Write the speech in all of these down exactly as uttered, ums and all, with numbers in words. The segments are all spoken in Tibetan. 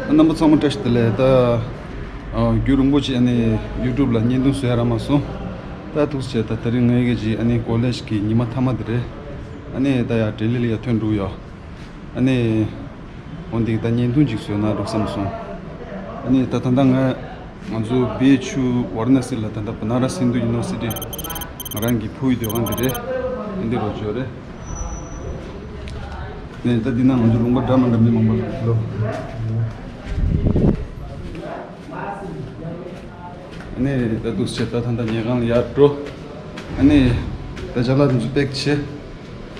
རྣམ་པ་ཚང་མ་བཀྲ་ཤིས་བདེ་ལེགས། ད་ཨ་རྒྱུན་རིང་པོ་ཅིག་ཨ་ནི་ཡུ་ཊུབ་ལ་བརྙན་ཐུང་བཟོ་ཡ་རག་མ་སོང་། ད་ཐུགས་རྗེ་ཆེ། ད་དེ་རིང་ངའི་གི་ཅིག་ཨ་ནི་ཀོ་ལེཇ་གི་ཉི་མ་མཐའ་མ་དེ་རེད། ཨ་ནི་ད་ཡ་ལྡི་ལི་ལ་ཡ་ཐོན་འགྲོ་ཡོད། ཨ་ནི་འོ་འདི་ད་བརྙན་ཐུང་ཅིག་བཟོས་ན་འགྲོ་བསམ་སོང་། ཨ་ནི་ད་ད་ལྟ་ང་ང་ཚོ་བེ་ཆུ་ཝཱ་ར་ཎ་སི་ལ་ད་ལྟ་བ་ན་ར་སི་ཧིན་དུ་ཡུ་ནི་ཝར་སི་ཊི་ང་རང་གི་ཕུ་བོའི་སྡོད་ཁང་དེ་རེད། ཨ་འདི་རོགས་བྱོས་རེད། ནས་ད་འདི་ན་ང་ཚོ་ལུང་པ་འདྲ་མི་འདྲ་མི་མང་པོ་ལོ། ཨ་ནི་ད་འདུག་སེ་ད་ད་ད་ཉལ་ཁང་ལ་ཡར་འགྲོ། ཨ་ནི་ད་ཅ་ལག་འདི་ཚོ་པེག་བྱེད།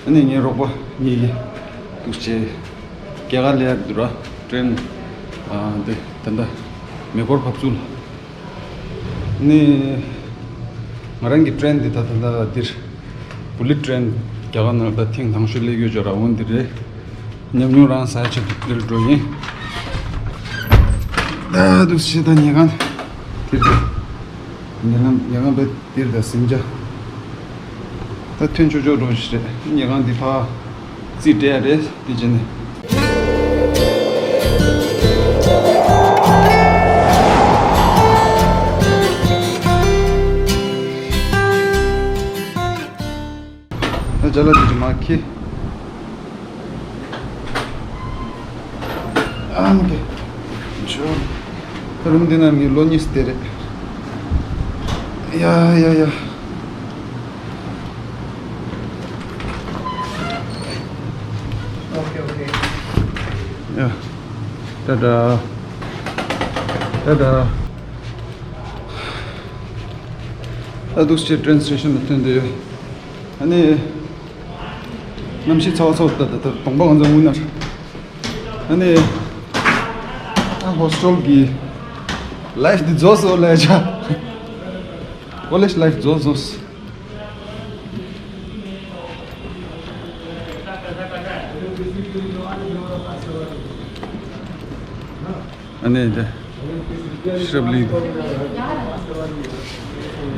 ཨ་ནི་ངའི་རོགས་པ་གཉིས་ཀྱིས་འདུག་སེ་སྐྱེལ་ག་སླེབས་འདུག་ར། ཀྲེན་ཨ་འདི་ད་ད་མེ་འཁོར་ཕབ་ཚུལ། ནི། ང་རང་གི་ཀྲེན་འདི་ད་ད་ད་འདིར། བུ་ལེཊ་ཀྲེན་རྒྱ་གར་ནང་ད་ཐེངས་དང་ཤོས་སླེབས་ཡོད་ཅོག་ར་འོན་འདི་རེད། ཉམས་མྱོང་རང་ཟ་ཆེད་དུ་འདིར་འགྲོ་ཡིན། ད་འདུག་སེ་ད་ཉལ་ཁང་འདིར་འདུག་ཉལ་ཁང་ཉལ་ཁང་པའི་འདིར་ད་ཟིང་ཆ། ད་ཐོན་ཆོག་ཆོག་འགྲོ་ཞིག་རེད། ཉལ་ཁང་འདི་ཕ། རྩིས་སྤྲད་ཡ་རེད་དེ་བྱས་ནས། ད་ཅ་ལག་དེ་ཅིག་མར་འཁྱེར། ཨ་མ་ཀེ། ཇོ། ད་རུམ་འདི་ན་ངའི་ལོ་གཉིས་དེ་རེད། ཡ་ཡ་ཡ། ཨོ་ཁེ་ཨོ་ཁེ། ཡ། ཏ་ཏ། ཏ་ཏ། ད་འདུག་སེ་ཀྲེན་སི་ཊེ་ཤན་ལ་ཐོན་བསྡད་ཡོད། ཨ་ནི། གནམ་གཤིས་ཚ་བ་ཚ་བ་ད་ད་ད་གདོང་པ་ང་ཚོ་རྔུལ་ནག་ཨ་ནི། ཨ་ཧོ་སི་ཊེལ་གི་ལའིཕ་འདི་རྫོགས་སོང་ལབ་བྱ། ཀོ་ལེཇ་ལའིཕ་རྫོགས་སོང་། ཨ་ནི་འདི། ཤེས་རབ་གླིང་།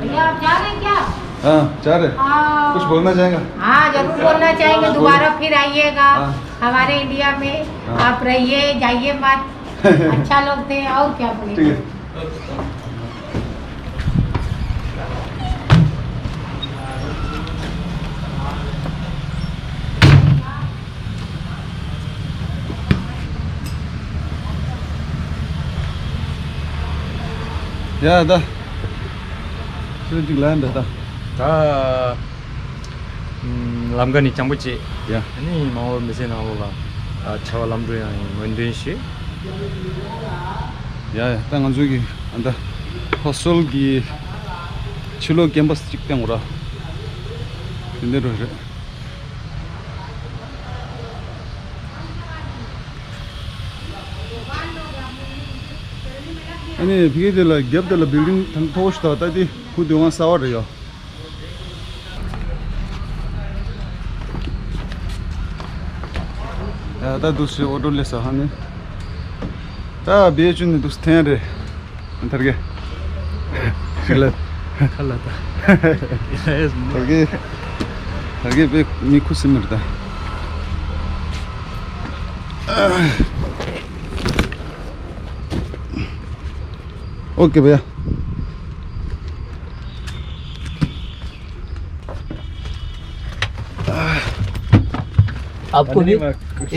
भैया, आप जा रहे हैं क्या? हाँ, जा रहे हैं। हाँ। कुछ बोलना चाहेंगे? हाँ, जरूर बोलना चाहेंगे। दोबारा फिर आइएगा। हाँ। हमारे इंडिया में हाँ। आप रहिए, जाइए मत। अच्छा लोग थे, और क्या बोलेंगे? ठीक है। ཡ་ད། ཁྱོད་ཅིག་ལན་འདི་ད། ད། ལམ་ཁ་ནས་སྤྱང་པོ་བྱེད། ཡ། ཨ་ནི་མ་འོངས་མི་ཚེ་ནང་ལོགས་ལ། ད་ཆར་པ་ལམ་འགྲོ་ཡང་ཡིན་སྨོན་འདུན་ཞུ། ཡ་ཡ་ད་ང་ཚོ་གི་ཨ་ད། ཧོ་སི་ཊེལ་གི་ཕྱི་ལོགས་ཀེམ་པ་སི་གཅིག་བསྟན་དགོས་ར། དེ་འདྲ་རེད། ཨ་ནི་ཕ་གི་དེ་ལ་རྒྱབ་དེ་ལ་བིལ་ཌིང་དང་མཐོ་པོ་ཞིག་དང་ད་དེ་ཁུ་དུ་ང་གསར་པ་རེད་ཡ། ཡ་ད་འདུག་སེ་ཨོ་ཊོ་སླེབས་སོང་ཧ་ནི། ད་བེད་ཅུ་ནི་འདུག་སེ་འཐེན་རེད། ཐར་གེ། ཤི་ལ། ཁ་ལ་ད། ཐར་གེ། ཐར་གེ་བེད་མི་ཁུ་སིམ་མེར་ད། ཨོ་ཁེ་བེ། आपको भी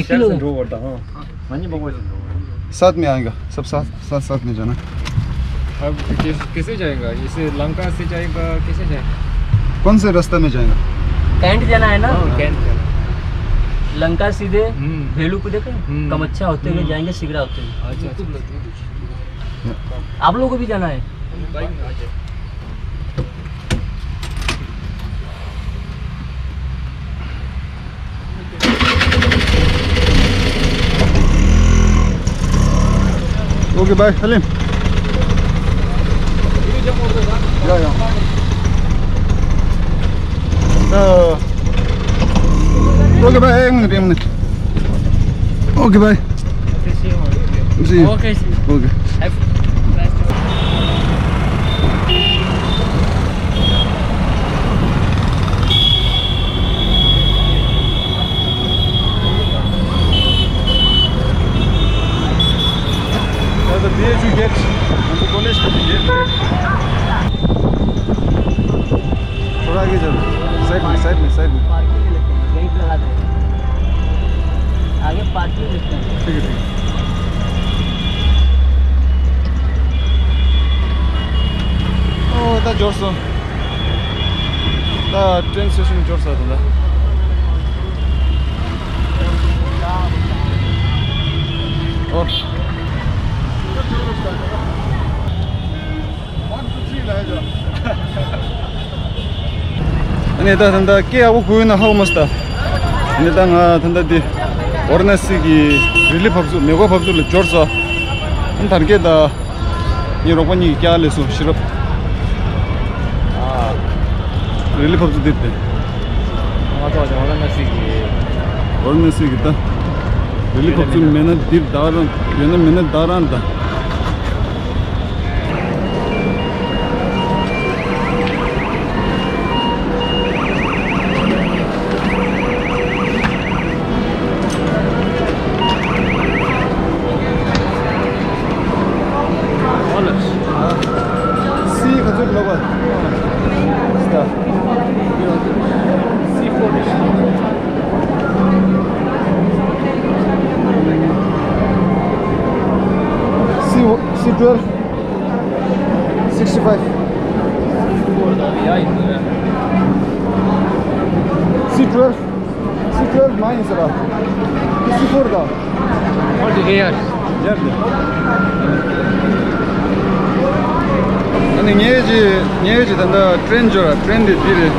एक किलो। साथ में आएगा, सब साथ साथ साथ में जाना। अब कैसे जाएगा? इसे लंका से जाएगा, कैसे जाएगा? कौन से रास्ता में जाएगा? कैंट जाना है ना? कैंट जाना। लंका सीधे भेलू को देखे, कमच्छा होते हुए जाएंगे, सिगरा होते हुए। अच्छा। आप लोगों को भी जाना है। Okay, bye, Halim. Yeah, yeah. Uh, okay, bye. एक मिनट, एक minute. Okay, bye. See you. Okay, see you. Okay. Have nice day. B H U gate, ང་ཚོ་ཀོ་ལེཇ་གི་གེ་ཊི། थोड़ा आगे चलो, साइड में, साइड में, साइड में। पार्किंग में लगते हैं, यहीं पे लगा दो। आगे पार्किंग लिखते हैं। ठीक है, ठीक है। ཨོ་ད་འབྱོར་སོང་། ད་ཊེན་སི་ཊེ་ཤན་འབྱོར་ས་དང་ད། ཨོ། ཨ་ནི་ད་ད་ལྟ་སྐད་ཡག་པོ་གོ་ཡོད་ན་ཧ་གོ་མ་སོང་ད། ཨ་ནི་ད་ང་ད་ལྟ་འདི་ཝ་ར་ཎ་སི་གི་རི་ལི་བབས་ཚུགས་མེ་གོ་བབས་ཚུགས་ལ་འབྱོར་སོང་། ཨ་ནི་ད་སྐད་ད། ངའི་རོགས་པ་གཉིས་ཀྱིས་སྐྱག་ལས་སོང་ཤེས་རབ། རི་ལི་བབས་ཚུགས་འདིར་ཏེ། ང་ཚོ་ཝ་ར་ཎ་སི་གི། ཝ་ར་ཎ་སི་གི་ད། རི་ལི་བབས་ཚུགས་མེད་ན་འདིར་བདག་རང་ཡོད་ན་མེད་ན་བདག་རང་ད། སི་ག་ཚོད་ལོག་པ། སི་ཕོར། སི་སི་ཊུ་ཝེལ་ཕི། སིག་སི་ཊི་ཕའིབ། སི་ཊུ་ཝེལ་ཕི། སི་ཊུ་ཝེལ་ཕི་མ་ཡིན་ཟེར་བ། སི་ཕོར་དང་། ཨོ་དེ་ཨེ་ཡར། ཡར་དེ། ཨ་ནི་ངས་ཀྱི་ངས་ཀྱི་ད་ལྟ་ཊེན་འབྱོར་ར། ཊེན་དེ་འདི་རེད།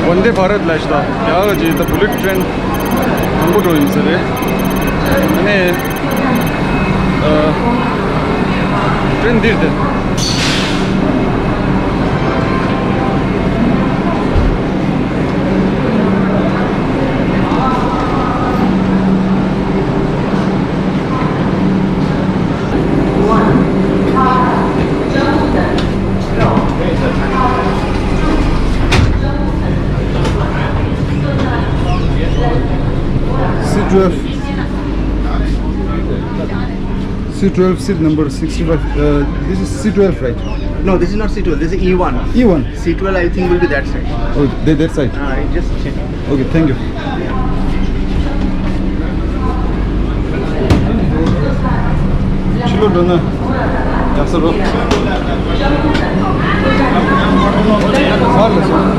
ཝན་དེ་བྷ་རད་ལབ་ཤག་ད། རྒྱ་གར་གྱི་ད་བུ་ལེཊ་ཊེན་དང་པོ་འགྲོ་ཡིན་ས་རེད། ཨ་ནི། ཨ། ཊེན་འདིར་དེ། C twelve. C twelve, seat number sixty-five. Uh, this is C twelve, right? No, this is not C twelve. This is E one. E one. C twelve, I think, will be that side. Oh, they, that side. Ah, I just check. Okay, thank you. ཕྱི་ལོགས་འགྲོ་ན་ཡག་ས་རོ། ཧར་ལ་སོང་།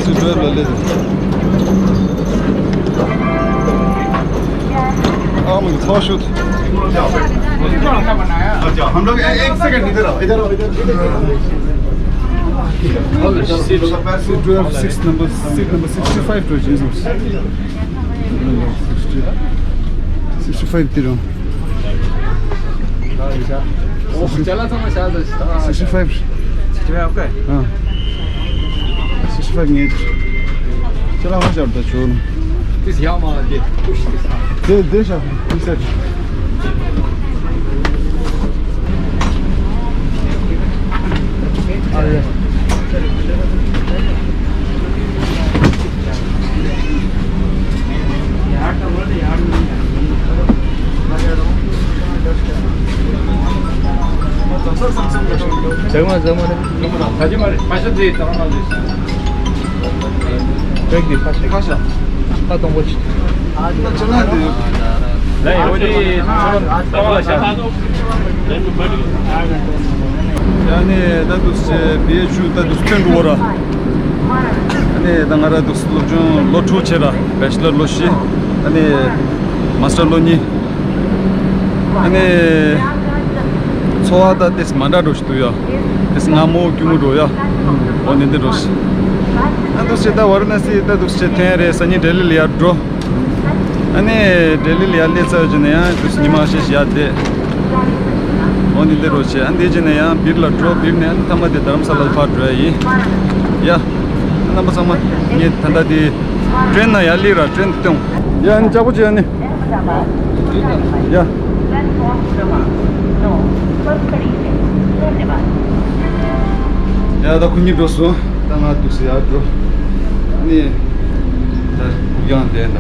སི་ཊི་ཊུ་ཝེལ་ལ་སླེབས། ཨ་མ་གི་ཚོགས་ཞུགས། अच्छा, हम लोग ए-, एक सेकंड इधर आओ, इधर आओ, इधर, इधर। Seat twelve, six number, seat number sixty-five to Jesus. Sixty, sixty-five तिरो। Sixty-five. हाँ। Sixty-five ངེས། ཁྱེད་རང་ཧ་ཅང་ད་བྱོས། This is Yamaha, this push this one. དེ་དེ་ཤ་དེ་ཤ། ཨ་ཡེ། ཟེར་མ་ཟེར་མ་རེད། ཕ་ཤ་དེ་དང་ན་ལུས་ཤིང་། ཕ་ཤ། ཕ་དང་པོ་ཆེ། ལ་ཡོད་དེ་ཚོ་ལ་ཤ། ཡ་ནི་ད་དུ་སེ་བེ་ཆུ་ད་དུ་སྟོན་འགྲོ་ར། ཨ་ནི་ད་ང་ར་དུ་སློབ་སྦྱོང་ལོ་དྲུག་བྱས་ར། བེ་ཆི་ལར་ལོ་བཞི། ཨ་ནི་མ་སི་ཊར་ལོ་གཉིས། ཨ་ནི། འཚོ་བ་ད་ཏེས་མ་འདྲ་འགྲོ་ཞིག་འདུག་ཡ། ཏེས་སྔ་མོ་སྐྱུར་མོ་འགྲོ་ཡ། འོ་ནི་འདི་འགྲོ་ཞིག་ཨ་འདུག་ཞིག་ད་ཝ་ར་ཎ་སི་ད་འདུག་ཞིག་ཐེན་རེ་སང་ཉིན་ལྡི་ལི་ལ་ཡར་འགྲོ། ཨ་ནི་ལྡི་ལི་ལ་ཡར་སླེབས་ཚར་རྗེས་ནས་ཡང་འདུག་ཉི་མ་ཤས་ཤིག་ཡར་བསྡད། འོ་ནི་འདི་འགྲོ་ཞིག་ཨ་འདི་རྗེས་ནས་ཡང་བིར་ལ་འགྲོ། བིར་ནས་ཨ་ནི་མཐའ་མ་དེ་དྷ་རམ་ས་ལ་ལ་ཕར་འགྲོ་ཡ་ཡིན། ཡ། རྣམ་པ་ཚང་མ་ངས་ད་ལྟ་དེ་ཊེན་ནང་ཡར་སླེབས་ར། ཊེན་དེ་སྟོན། ཡ་ཨ་ནི་ལྕགས་པོ་བྱས་ཨ་ནི། ཡ། ཡ་ད་ཁོ་གཉིས་འགྲོ་སོང་། ད་ང་འདུག་སེ་ཡར་འགྲོ། ཨ་ནི། ད་གུ་ཡངས་བསྡད་ད།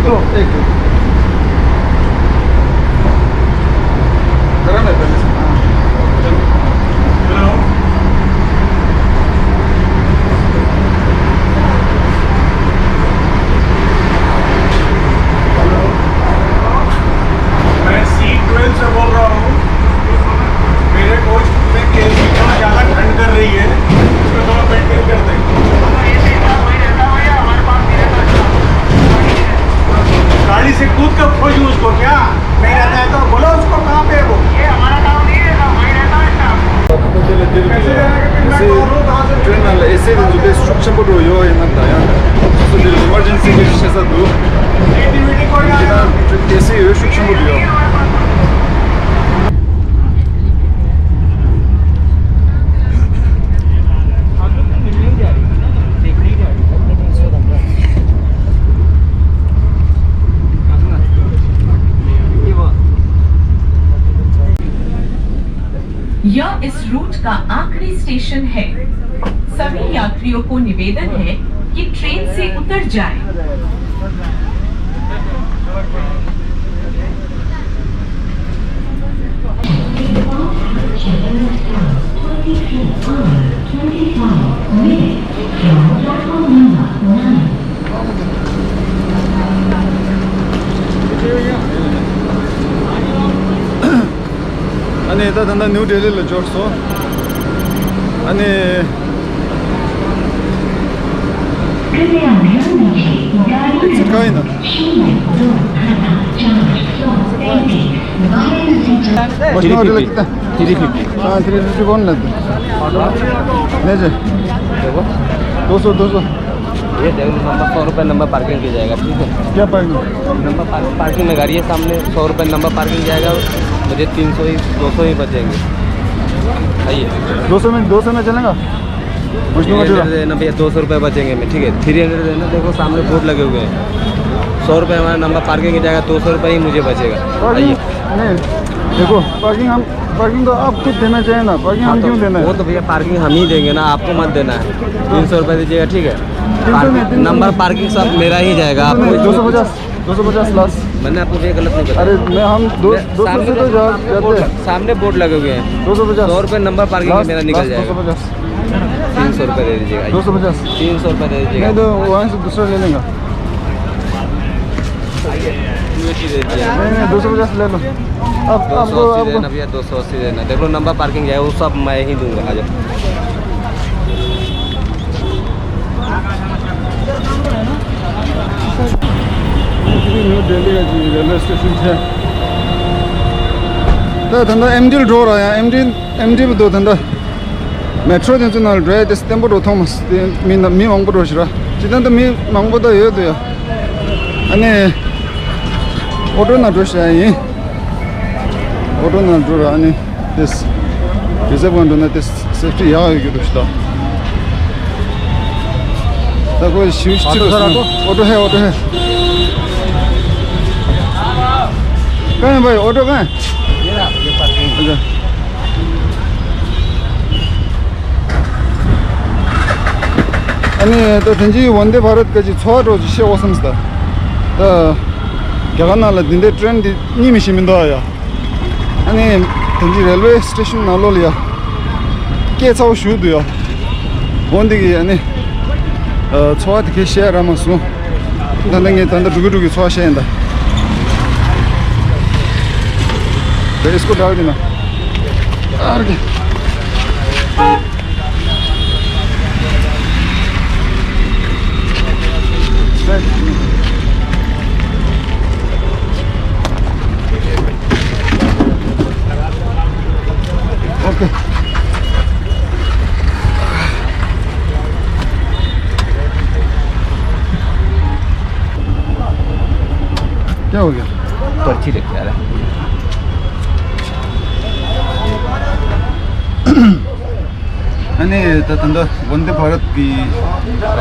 एक गरम है पहले से। हाँ। हेलो। हेलो। मैं सी ट्वेल्व से बोल रहा हूँ। मेरे कोच में के थोड़ा ज़्यादा ठंड कर रही है, उसमें थोड़ा मेंटेन कर दें। गाड़ी से कूद कर खोजूं उसको क्या? नहीं रहता है तो बोलो उसको, कहाँ पे है वो? ये हमारा काम नहीं है, भाई रहता है। ट्रेन ནང་ལ་ཨེ་སི་དེ་ཚོ་དཔེ་ཤུགས་ཆེན་པོ་འགྲོ་ཡོད་ཡིན་ན། ད་ཡང་སོ་སོ་དེ་ཨི་མར་ཇེན་སི་གི་བྱེད་ས་འདུག་ཨེ་སི་ཡོད་ཤུགས་ཆེན་པོ་འདུག་ཡོད། यह इस रूट का आखिरी स्टेशन है। सभी यात्रियों को निवेदन है कि ट्रेन से उतर जाएं। ཨ་ནི་ད་ད་ལྟ་ནིའུ་ལྡི་ལི་ལ་འབྱོར་སོང་། ཨ་ནི། ཚིག་ག་ཡིན་ན། मशीन ऑर्डर लगता है। Three fifty. हाँ, थ्री फिफ्टी कौन लेता है? नहीं जी। देखो। दो सौ, दो सौ। ये देख लो, नंबर सौ रुपये नंबर पार्किंग की जाएगा, ठीक है? क्या पार्किंग? नंबर पार्क-, पार्किंग में गाड़ी है सामने, सौ रुपये नंबर पार्किंग जाएगा, मुझे तीन सौ ही, दो सौ ही बचेंगे। आइए। दो सौ में, दो सौ में चलेगा? थ्री हंड्रेड देना भैया, दो सौ रुपये बचेंगे हमें, ठीक है? थ्री हंड्रेड देना, देखो सामने बोर्ड लगे हुए हैं। सौ रुपये हमारा नंबर पार्किंग की जाएगा, दो सौ रुपये ही मुझे बचेगा। आइए। नहीं, देखो, पार्किंग हम, पार्किंग तो आप खुद देना चाहिए ना, पार्किंग हाँ, हम तो क्यों देना है? वो तो भैया पार्किंग हम ही देंगे ना, आपको मत देना है। तीन सौ रुपये दीजिएगा, ठीक है? तीन सौ नहीं, पार्किंग, तीन सौ नंबर नहीं। पार्किंग सब मेरा ही जाएगा, आपको नहीं, दो सौ पचास, दो सौ पचास लास्ट। मैंने आपको भैया गलत नहीं बताया। अरे, मैं, हम दो, मैं दो सौ सामने से तो जा-, जाते हैं। सामने बोर्ड लगे हुए हैं। दो सौ पचास। सौ रुपये नंबर पार्किंग में लास्ट, मेरा निकल लास्ट जाएगा। दो सौ पचास। तीन सौ रुपये दे दीजिएगा। दो सौ पचास। तीन सौ रुपये दे दीजिएगा। नहीं तो वहाँ से दूसरा ले लेंगे। ये दे दीजिए। नहीं, नहीं, दो सौ पचास ले लो। आप, दो सौ आपको, अस्सी आपको देना भैया, दो सौ अस्सी देना। देख लो, नंबर पार्किंग है, वो सब मैं ही दूंगा। आ जाओ। ནིའུ་ལྡི་ལི་གི་རེལ་ཝེ་སི་ཊེ་ཤན་ཆེ། ད་ད་ལྟ་ཨེམ་ཌི་ལ་འགྲོ་ར་ཡང་ཨེམ་ཌི་ཨེམ་ཌི་བུ་དོ་ད་ལྟ་མེ་ཊྲོ་དེ་ཚོ་ནང་ལ་འགྲོ་ཡ་དེ་བརྟན་པོ་འགྲོ་ཐོང་མ་སོང་། དེ་མི་ན་མི་མང་པོ་འགྲོ་ཞིག་ར། སྤྱིར་བཏང་ད་མི་མང་པོ་ད་ཡོད་དོ་ཡ། ཨ་ནི་ཨོ་ཊོ་ནང་འགྲོ་ཤ་ཡིན། ཨོ་ཊོ་ནང་འགྲོ་ར། ཨ་ནི་དེ་རི་ཛརབ་གང་འགྲོ་ན་དེ་སེབ་ཊི་ཡག་ཡོད་རྒྱུ་འདུག་ཤི་ད། ད་ཁོ་ཞིབ་ཞིབ་ཨོ་ཊོ་ཧེ་ཨོ་ཊོ་ཧེ། གང་ཡིན་པ་ཡི་ཨོ་ཊོ་གང་། ཨ་ནི་ད་དེང་གི་ཝན་དེ་བྷ་རད་སྐད་ཀྱི་འཚོ་བ་འགྲོ་ཅིག་བཤད་འོ་བསམ་སི་ད། ད་རྒྱ་གར་ནང་ལ་འདི་འདྲའི་ཊེན་འདི་གཉིས་མི་ཤེས་མི་འདུག་ཨ་ཡ། ཨ་ནི་དེང་གི་རེལ་ཝེ་སི་ཊེ་ཤན་ནང་ལོགས་ལ་ཡ། སྐད་ཚ་བོ་ཞུ་འདུག་ཡ། འོ་འདི་གི་ཨ་ནི། ཨ་འཚོ་བ་དེ་གས་བཤད་ར་མ་སོང་། ད་ལྟ་ངས་ད་ལྟ་འགྲོ་གི་འགྲོ་གི་འཚོ་བ་བཤད་ཡིན་ད། ད་ཨིས་ཀོ་ཌག་དེ་ན། ཨ་ར་གི། ओके। क्या हो गया? पर्ची लेके आ रहा है। ཨ་ནི་ད་ད་ལྟ་ཝན་དེ་བྷ་རད་ཀྱི་ཨ་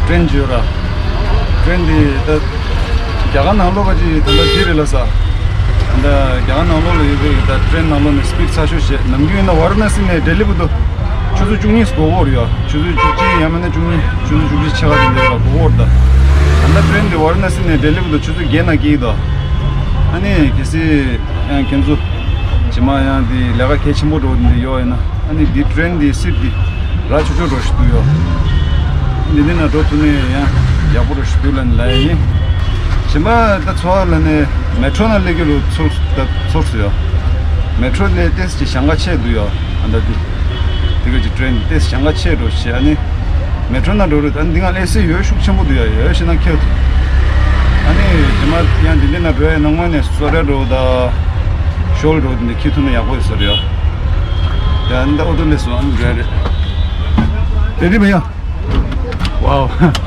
ཊེན་ཅིག་ཡོད་ར། ཊེན་འདི་ད་རྒྱ་གར་ནང་ལོགས་ཀ་ཅིག་ད་ལྟ་འདི་རེད་ལ་ས། ད་རྒྱ་གར་ནང་ལོགས་ལ་ཡོད་པའི་ད་ཊེན་ནང་ལོགས་ནས་སི་པིཌ་ཚ་ཤོས་བྱས། ནམ་རྒྱུན་ཡིན་ན་ཝ་ར་ཎ་སི་ནས་ལྡི་ལི་བར་དུ་ཆུ་ཚོད་བཅུ་གཉིས་འགོར་གྱི་ཡོད་རེད་ཡ། ཆུ་ཚོད་བཅུ་གཅིག་ཡང་མིན་ན་བཅུ་གཉིས། ཆུ་ཚོད་བཅུ་གཅིག་ཕྱེད་ཀ་དེ་འདྲ་ལ་འགོར་གྱི་ཡོད་རེད་ད། ད་ཊེན་འདི་ཝཱ་ར་ཎ་སི་ནས་ལྡི་ལི་བར་དུ་ཆུ་ཚོད་བརྒྱད་ནང་སྐྱེལ་གྱི་འདུག་ཨ་ནི་གལ་སྲིད་ཡང་ཁྱེད་ཚོ་རྗེས་མ་ཡང་འདི་ལས་ཀ་གལ་ཆེན་པོ་འགྲོ་འདི་ཡོད་ཡིན་ན། ཨ་ནི་འདི་ཊེན་འདི་སིཊ་འདི་ར་ཆུ་ཆུ་འགྲོ་ཞིག་འདུག་ཡོད། འདི་འདི་ན་འགྲོ་ཐུབ་ནས་ཡང་ཡག་པོ་འགྲོ་ཞིག་འདུག་ལབ་ནས་ལབ་ཡ་ཡིན། གཞན་པ་ད་ཚོར་ལ་ནས་མེ་ཊོ་ནང་སླེབས་རྒྱུ་ལ་ཚོར་ད་ཚོར་སོང་ཡོད། མེ་ཊོ་ལས་ཏེས་ཀྱི་ཞང་ཁ་ཆེ་འདུག་ཡོད། ཨ་ད་འདི་འདི་ག་ཅིག་ཊེན་ཏེས་ཞང་ཁ་ཆེ་འགྲོ་ཞེས། ཨ་ནི་མེ་ཊོ་ནང་འགྲོ་རུ་ད་འདི་ང་ཨེ་སི་ཡོད་ཤུགས་ཆེན་པོ་འདུག་ཡོད། ཡོད་ཤེས་ན་ཁྱེད། ཨ་ནི་རྗེས་མ་ཡང་འདི་འདི་ན་འགྲོ་ཡ་ནང་མ་ནས་སོ་ར་འགྲོ་ད་ཤོལ་འགྲོ་འདི་ཁྱེད་ཐུག་ན་ཡག་པོ་ཡོད་ས་རེད་ཡོད། ཡ་འདི་ཨོ་ཏོ་ལས་སོང་ཨ་ནི་འགྲོ་ཡ་རེད། དེ་འདི་མ་ཡ། ཝའོ།